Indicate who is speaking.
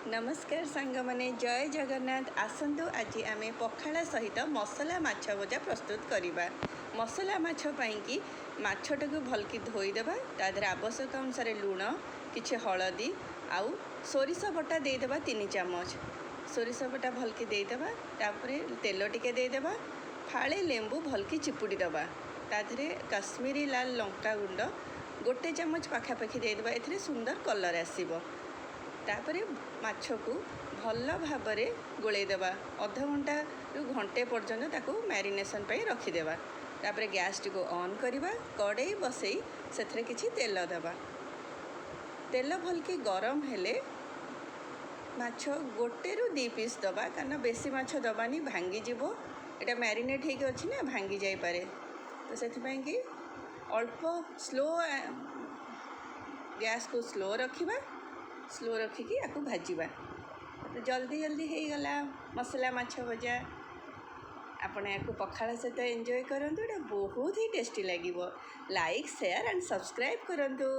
Speaker 1: ନମସ୍କାର ସାଙ୍ଗମାନେ, ଜୟ ଜଗନ୍ନାଥ। ଆସନ୍ତୁ, ଆଜି ଆମେ ପଖାଳ ସହିତ ମସଲା ମାଛ ଭଜା ପ୍ରସ୍ତୁତ କରିବା। ମସଲା ମାଛ ପାଇଁକି ମାଛଟାକୁ ଭଲକି ଧୋଇଦେବା। ତା ଦେହରେ ଆବଶ୍ୟକ ଅନୁସାରେ ଲୁଣ, କିଛି ହଳଦୀ ଆଉ ସୋରିଷ ବଟା ଦେଇଦେବା। 3 ଚାମଚ ସୋରିଷ ବଟା ଭଲକି ଦେଇଦେବା। ତାପରେ ତେଲ ଟିକେ ଦେଇଦେବା। ଫାଳେ ଲେମ୍ବୁ ଭଲକି ଚିପୁଡ଼ି ଦେବା। ତା ଦେହରେ କାଶ୍ମୀରୀ ଲାଲ ଲଙ୍କା ଗୁଣ୍ଡ 1 ଚାମଚ ପାଖାପାଖି ଦେଇଦେବା। ଏଥିରେ ସୁନ୍ଦର କଲର୍ ଆସିବ। ତାପରେ ମାଛକୁ ଭଲ ଭାବରେ ଗୋଳେଇ ଦେବା। ଅଧଘଣ୍ଟାରୁ ଘଣ୍ଟେ ପର୍ଯ୍ୟନ୍ତ ତାକୁ ମ୍ୟାରିନେସନ୍ ପାଇଁ ରଖିଦେବା। ତାପରେ ଗ୍ୟାସ୍ଟିକୁ ଅନ୍ କରିବା। କଡ଼େଇ ବସେଇ ସେଥିରେ କିଛି ତେଲ ଦେବା। ତେଲ ଭଲକି ଗରମ ହେଲେ ମାଛ 1ରୁ 2 ପିସ୍ ଦେବା, କାରଣ ବେଶୀ ମାଛ ଦେବାନି, ଭାଙ୍ଗିଯିବ। ଏଇଟା ମ୍ୟାରିନେଟ୍ ହେଇକି ଅଛି ନା, ଭାଙ୍ଗି ଯାଇପାରେ। ତ ସେଥିପାଇଁକି ଅଳ୍ପ ସ୍ଲୋ, ଗ୍ୟାସ୍କୁ ସ୍ଲୋ ରଖିବା। ସ୍ଲୋ ରଖିକି ୟାକୁ ଭାଜିବା। ଜଲ୍ଦି ଜଲ୍ଦି ହେଇଗଲା ମସଲା ମାଛ ଭଜା। ଆପଣ ୟାକୁ ପଖାଳ ସହିତ ଏନ୍ଜୟ କରନ୍ତୁ। ଏଇଟା ବହୁତ ହି ଟେଷ୍ଟି ଲାଗିବ। ଲାଇକ୍, ସେୟାର ଆଣ୍ଡ ସବସ୍କ୍ରାଇବ୍ କରନ୍ତୁ।